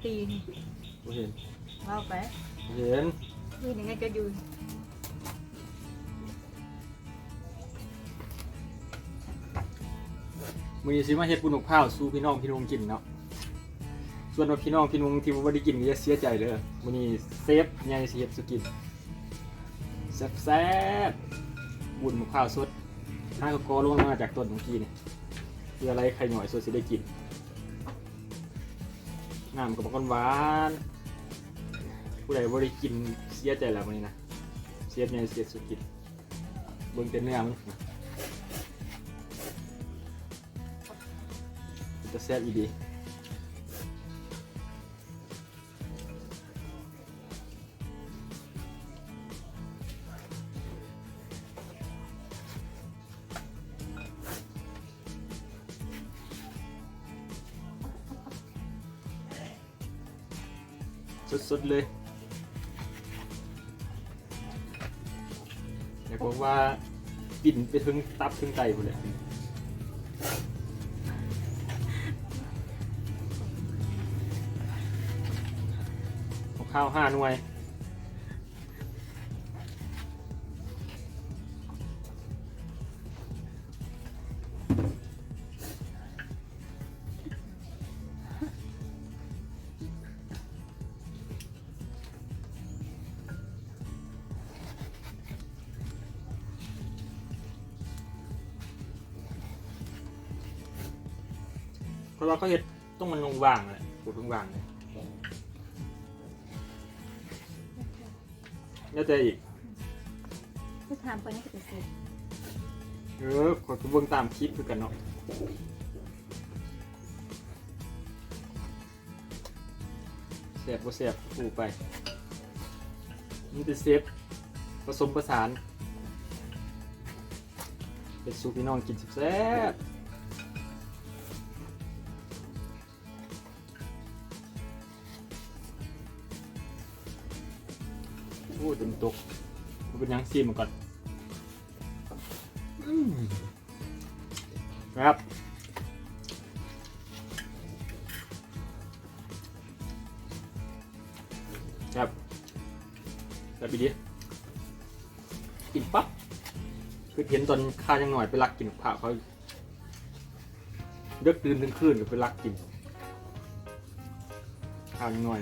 ຕີນ ບໍ່ເຫັນ ເວົ້າໄປ ບໍ່ເຫັນ ມີຫຍັງໃຫ້ເຈົ້າຢູ່. ມື້ນີ້ຊິມາເຮັດບຸນໝາກພ້າວສູ່ພີ່ນ້ອງ ພີ່ນຸ່ງກິນເນາະ. ສ່ວນວ່າພີ່ນ້ອງ ພີ່ນຸ່ງທີ່ບໍ່ໄດ້ກິນກໍຢ່າເສຍໃຈເດີ. ມື້ນີ້ເຊຟໃຫຍ່ຊິເຮັດສູ່ກິນ ແຊບໆ ບຸນໝາກພ້າວສົດ ຫາກໍກໍລົງມາຈາກຕົ້ນມື້ກີ້ນີ້ ເພື່ອໄລ່ໄຂ່ນ້ອຍສົດຊິໄດ້ກິນ. ນ້ຳກໍບັກຫວານໆ ຜູ້ໃດບໍ່ໄດ້ກິນເສຍໃຈແລ້ວມື້ນີ້ນະ. ເຊຟໃຫຍ່ຊິເຮັດສູ່ກິນ ເບິ່ງແຕ່ເນື້ອມັນ ເປັນຕາແຊບອີ່ຫຼີ. ສົດໆເລີຍ ຢາກບອກວ່າປິ່ນໄປເຖິງຕັບເຖິງໄຕພຸ້ນແຫຼະ. ເອົາຂ້າວຫ້າໜ່ວຍ. ເພາະວ່າເຂົາເຮັດ ຕ້ອງມັນຫວ່າງໆແຫຼະ ກົດຫວ່າງໆເລີຍ ແລ້ວແຕ່ອີກ ຄືຖາມໄປນີ້ກໍເປັນເຊຟ. ເອີ ຂ້ອຍກໍເບິ່ງຕາມຄລິບຄືກັນເນາະ ແຊບບໍ່ແຊບ ຮູ້ໄປ ມີແຕ່ເຊຟປະສົມປະສານ ເຮັດສູ່ພີ່ນ້ອງກິນແຊບໆ. ໂອ້ ຈົນຕົກ ບໍ່ເປັນຫຍັງ ຊີມມັນກ່ອນ. ອືມ ແຊບ ແຊບ ແຊບອີ່ຫຼີ ກິນປັບ ຄືເຫັນຕອນຂ້າຍັງນ້ອຍໄປລັກກິນພາເຂົາ ເດິກຕື່ນທັງຄືນກໍໄປລັກກິນ ຂ້າຍັງນ້ອຍ.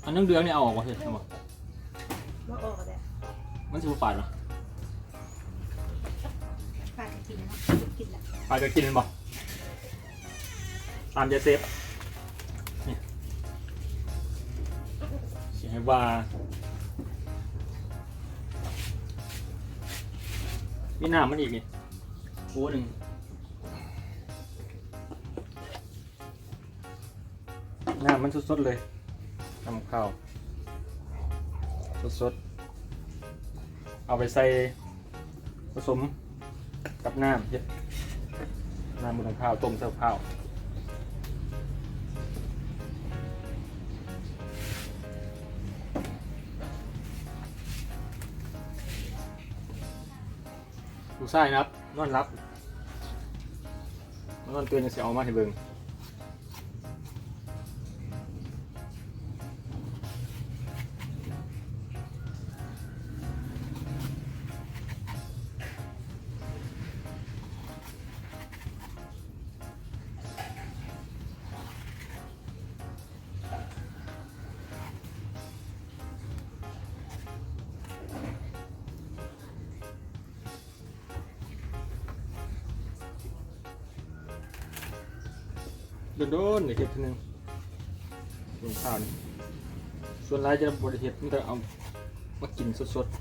ອັນເດືອງໆນີ້ເອົາອອກບໍ່ ເຮັດບໍ່? ບໍ່ອອກແຫຼະ ມັນຊິບໍ່ຝາດຫວາ? ຝາດກໍກິນແລ້ວ ກິນແລ້ວ ຝາດກໍກິນແມ່ນບໍ່? ຕາມໃຈເຊຟ ນີ້ ຊິໃຫ້ວ່າ ມີນ້ຳມັນອີກນີ້ ໂອ້ ໜຶ່ງ ນ້ຳມັນສົດໆເລີຍ ນ້ຳໝາກພ້າວສົດໆ ເອົາໄປໃສ່ ປະສົມກັບນ້ຳ ເຮັດນ້ຳໝາກພ້າວ ຕົ້ມໃສ່ໝາກພ້າວ. ລູກຊາຍນອນຫຼັບ ນອນຕື່ນຈັ່ງຊິເອົາມາໃຫ້ເບິ່ງ. ໂດນໆ ໄດ້ເຮັດເທື່ອໜຶ່ງ ເລື່ອງຂ້າວນີ້ ສ່ວນຫຼາຍຈະບໍ່ໄດ້ເຮັດ ມີແຕ່ເອົາມາກິນສົດໆ.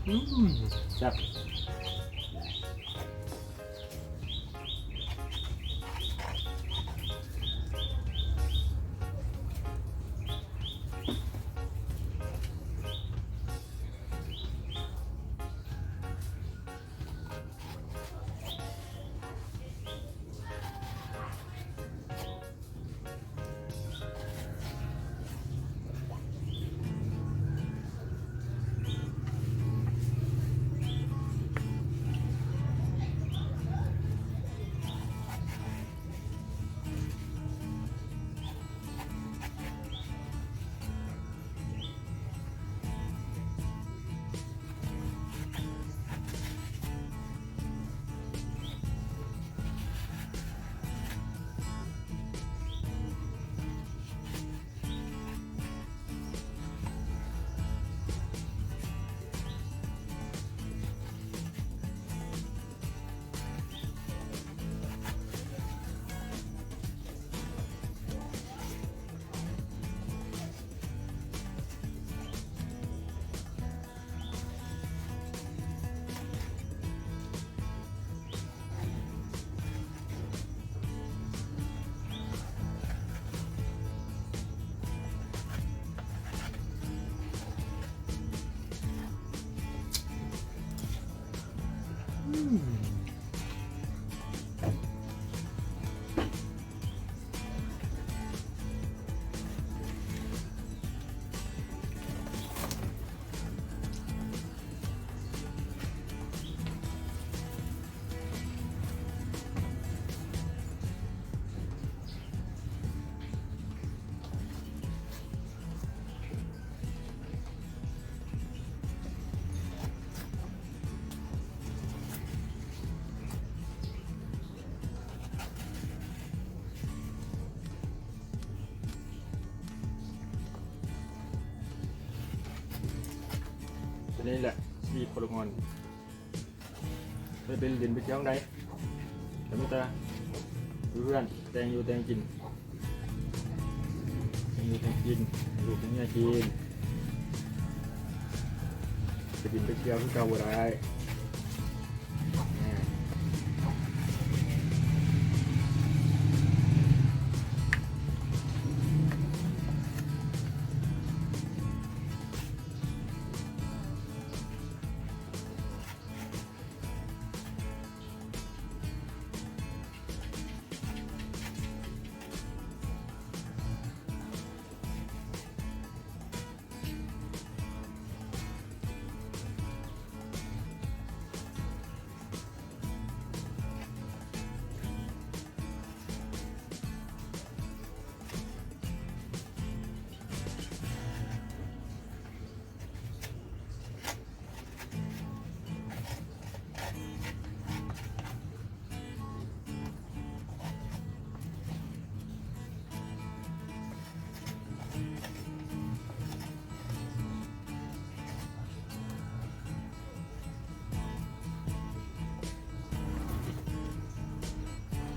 ອືມ ແຊບ. ອັນນີ້ແຫຼະຊີວິດຄົນລະງອນ ໄປເປັນຫຼິ້ນໄປທ່ຽວໃດ ກໍມີແຕ່ຢູ່ເຮືອນ ແຕ່ງຢູ່ແຕ່ງກິນ ແຕ່ງຢູ່ແຕ່ງກິນ ໃຫ້ລູກໃຫ້ເມຍກິນ ໄປຫຼິ້ນໄປທ່ຽວຄືເກົ່າບໍ່ໄດ້.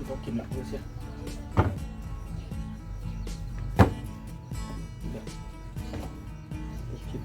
ບໍ່ກິນລະ ເອົາເສຍ ເດີ ເຮັດຄລິບ.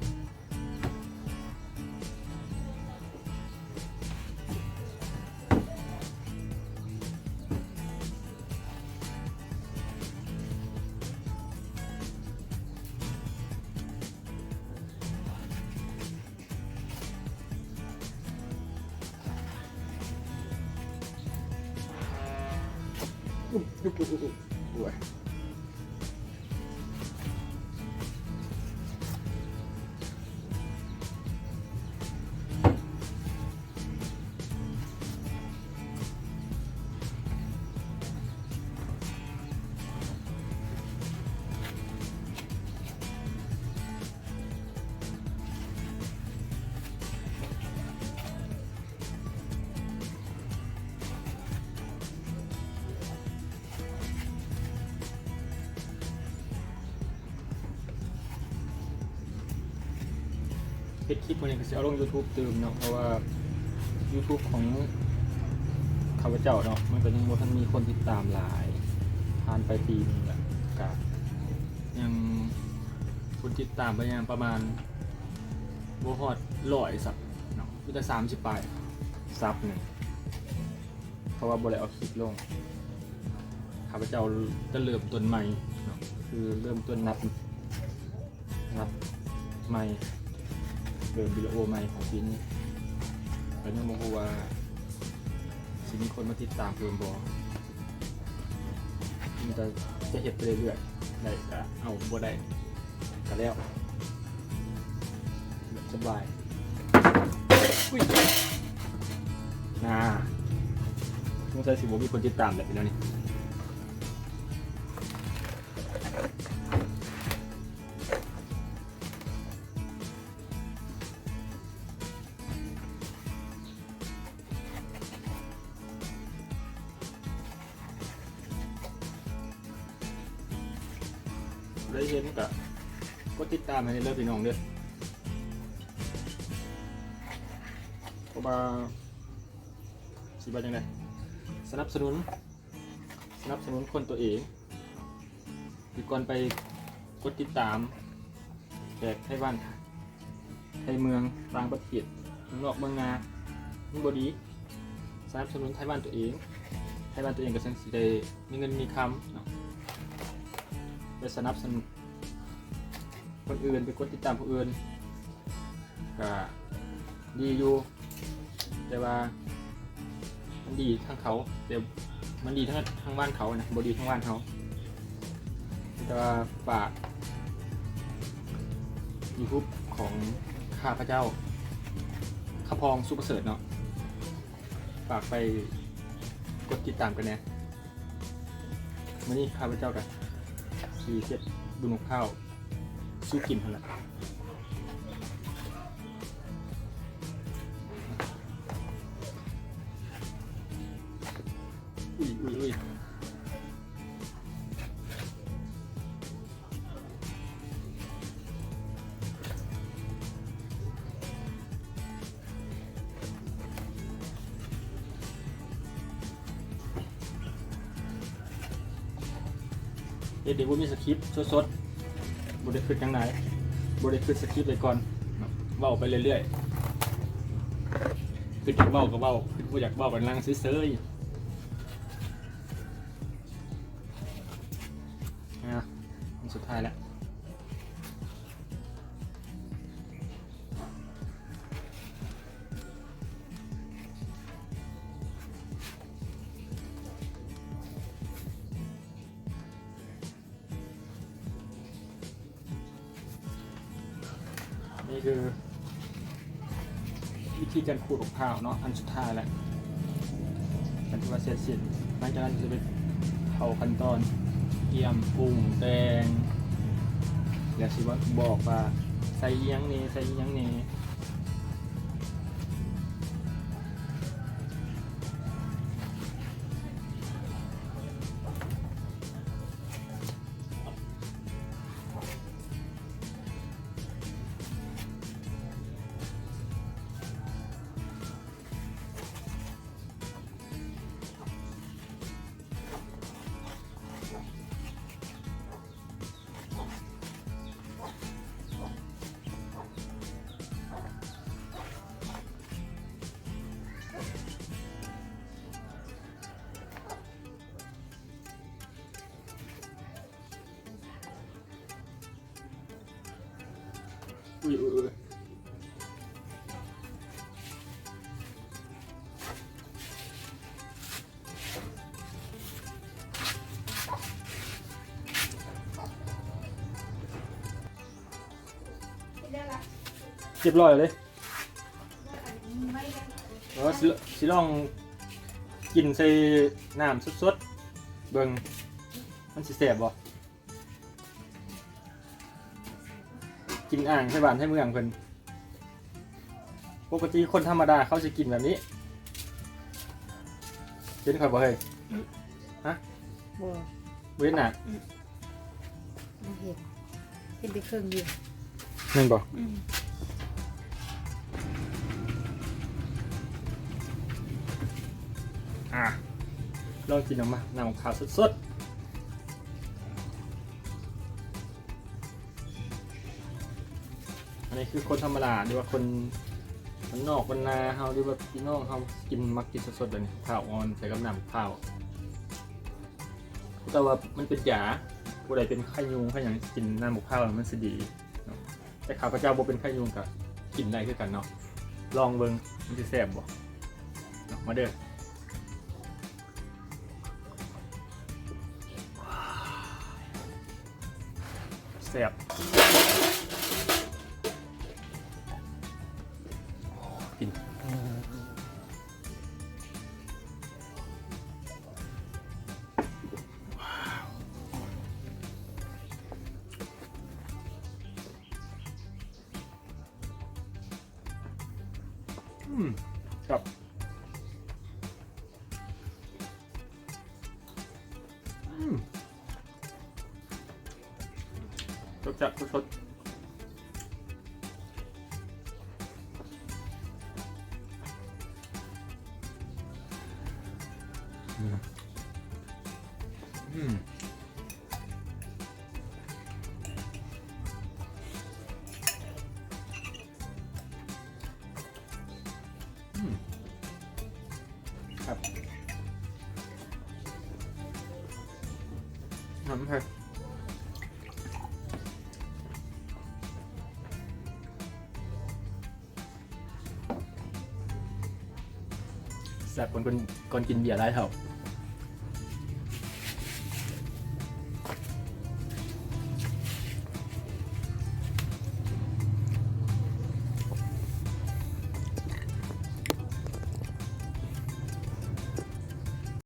ເຮັດຄລິບມື້ນີ້ກໍຊິເອົາລົງຢູທູບຕື່ມເນາະ ເພາະວ່າຢູທູບຂອງຂ້າພະເຈົ້າເນາະ ມັນກໍຍັງບໍ່ທັນມີຄົນຕິດຕາມຫຼາຍ ຜ່ານໄປປີໜຶ່ງລະ ກະຍັງຄົນຕິດຕາມໄປຍັງປະມານບໍ່ຮອດຮ້ອຍຊ້ຳ. ແຕ່ສາມສິບປາຍຊັບໜຶ່ງ ເພາະວ່າບໍ່ໄດ້ເອົາຄລິບລົງ. ຂ້າພະເຈົ້າຈະເລີ່ມຕົ້ນໃໝ່ເນາະ ຄືເລີ່ມຕົ້ນນັບ ນັບໃໝ່ ເລີ່ມວິດີໂອໃໝ່ຂອງປີນີ້ ແຕ່ຍັງບໍ່ຮູ້ວ່າຊິມີຄົນມາຕິດຕາມເພີ່ມບໍ່. ມັນຈະ ຈະເຮັດໄປເລື້ອຍໆ ໄດ້ກະເອົາ ບໍ່ໄດ້ກະແລ້ວ ແບບສະບາຍ. ອຸ້ຍ ນາ ສົງໄສຊິບໍ່ມີຄົນຕິດຕາມແຫຼະ ແນວນີ້. ໄດ້ເຫັນກະກົດຕິດຕາມໃຫ້ເດີພີ່ນ້ອງເດີ ເພາະວ່າ ຊິວ່າຈັ່ງໃດ ສະໜັບສະໜູນ ສະໜັບສະໜູນຄົນຕົວເອງ ຫຼືກ່ອນໄປກົດຕິດຕາມແຂກໄທບ້ານ ໄທເມືອງ ຕ່າງປະເທດ ເມືອງນອກເມືອງນາ ມັນບໍ່ດີ. ສະໜັບສະໜູນໄທບ້ານຕົວເອງ ໄທບ້ານຕົວເອງກະຈັ່ງຊິໄດ້ມີເງິນມີຄຳເນາະ ໄປສະໜັບສະໜູນຄົນອື່ນ ໄປກົດຕິດຕາມຜູ້ອື່ນ ກະດີຢູ່ ແຕ່ວ່າມັນດີທາງເຂົາ ແຕ່ມັນດີທາງ ທາງບ້ານເຂົານະ ບໍ່ດີທາງບ້ານເຮົາ. ແຕ່ວ່າຝາກຢູທູບຂອງຂ້າພະເຈົ້າ ຄຳພອງ ສຸປະເສີດເນາະ ຝາກໄປກົດຕິດຕາມກັນແດ່. ມື້ນີ້ຂ້າພະເຈົ້າກະຊິເຮັດບຸນຫົວຂ້າວສູ່ກິນຫັ້ນລະ. ອຸ້ຍ ອຸ້ຍ ອຸ້ຍ. ເຮັດໂດຍບໍ່ມີສະຄຣິບ ສົດໆ ບໍ່ໄດ້ຄິດຫຍັງຫຼາຍ ບໍ່ໄດ້ຄິດສະຄຣິບໄວ້ກ່ອນ ເວົ້າໄປເລື້ອຍໆ ຄິດຢາກເວົ້າກະເວົ້າ ຄິດບໍ່ຢາກເວົ້າກະນັ່ງເຊີຍໆ. ອ່າ ອັນສຸດທ້າຍແລ້ວ. ນີ້ຄືວິທີການຂູດບັກພ້າວເນາະ ອັນສຸດທ້າຍແລ້ວ ກະຖືວ່າເສັດສິ້ນ. ຫຼັງຈາກນັ້ນກະຈະໄປເຂົ້າຂັ້ນຕອນກຽມປຸງແຕ່ງ ແລ້ວຊິມາບອກວ່າໃສ່ອີ່ຫຍັງແດ່ ໃສ່ອີ່ຫຍັງແດ່. ອຸ້ຍ ອຸ້ຍ ອຸ້ຍ. ຮຽບຮ້ອຍແລ້ວເດ້. ເອີ ຊິ ຊິລອງກິນໃສ່ນ້ຳສົດໆເບິ່ງ ມັນຊິແຊບບໍ່. ກິນອ່າງໄທບ້ານໄທເມືອງເພິ່ນ. ປົກກະຕິຄົນທຳມະດາເຂົາຊິກິນແບບນີ້. ເຫັນຂ້ອຍບໍ່ເຮີ້ຍ? ອືມ. ຮະ? ບໍ່. ບໍ່ເຫັນໜ້າ? ອືມ. ບໍ່ເຫັນ. ເຫັນແຕ່ເຄິ່ງດຽວ. ແມ່ນບໍ່? ອືມ. ອ່າ ລອງກິນອອກມາ ນ້ຳຂາວສົດໆ. ອັນນີ້ຄືຄົນທຳມະດາ ຫຼືວ່າຄົນ ບ້ານນອກບ້ານນາເຮົາ ຫຼືວ່າພີ່ນ້ອງເຮົາກິນ ມັກກິນສົດໆແບບນີ້ ເຂົ້າອ່ອນໃສ່ກັບນ້ຳເຂົ້າ ແຕ່ວ່າມັນເປັນຢາ ຜູ້ໃດເປັນໄຂ້ຍຸງໄຂ້ຫຍັງ ກິນນ້ຳບັກພ້າວມັນຊິດີເນາະ. ແຕ່ຂ້າພະເຈົ້າບໍ່ເປັນໄຂ້ຍຸງກະກິນໄດ້ຄືກັນເນາະ ລອງເບິ່ງມັນຊິແຊບບໍ່ເນາະ. ມາເດີ້ ແຊບ ກິນ ອືມ ແຊບ ອືມ ລົດຈັດ ສົດໆ ອືມ ອືມ ອືມ ຄັບ ຫອມເຜັດ ແຊບກວ່າ ກ່ອນ ກ່ອນກິນເບຍຫຼາຍເທົ່າ.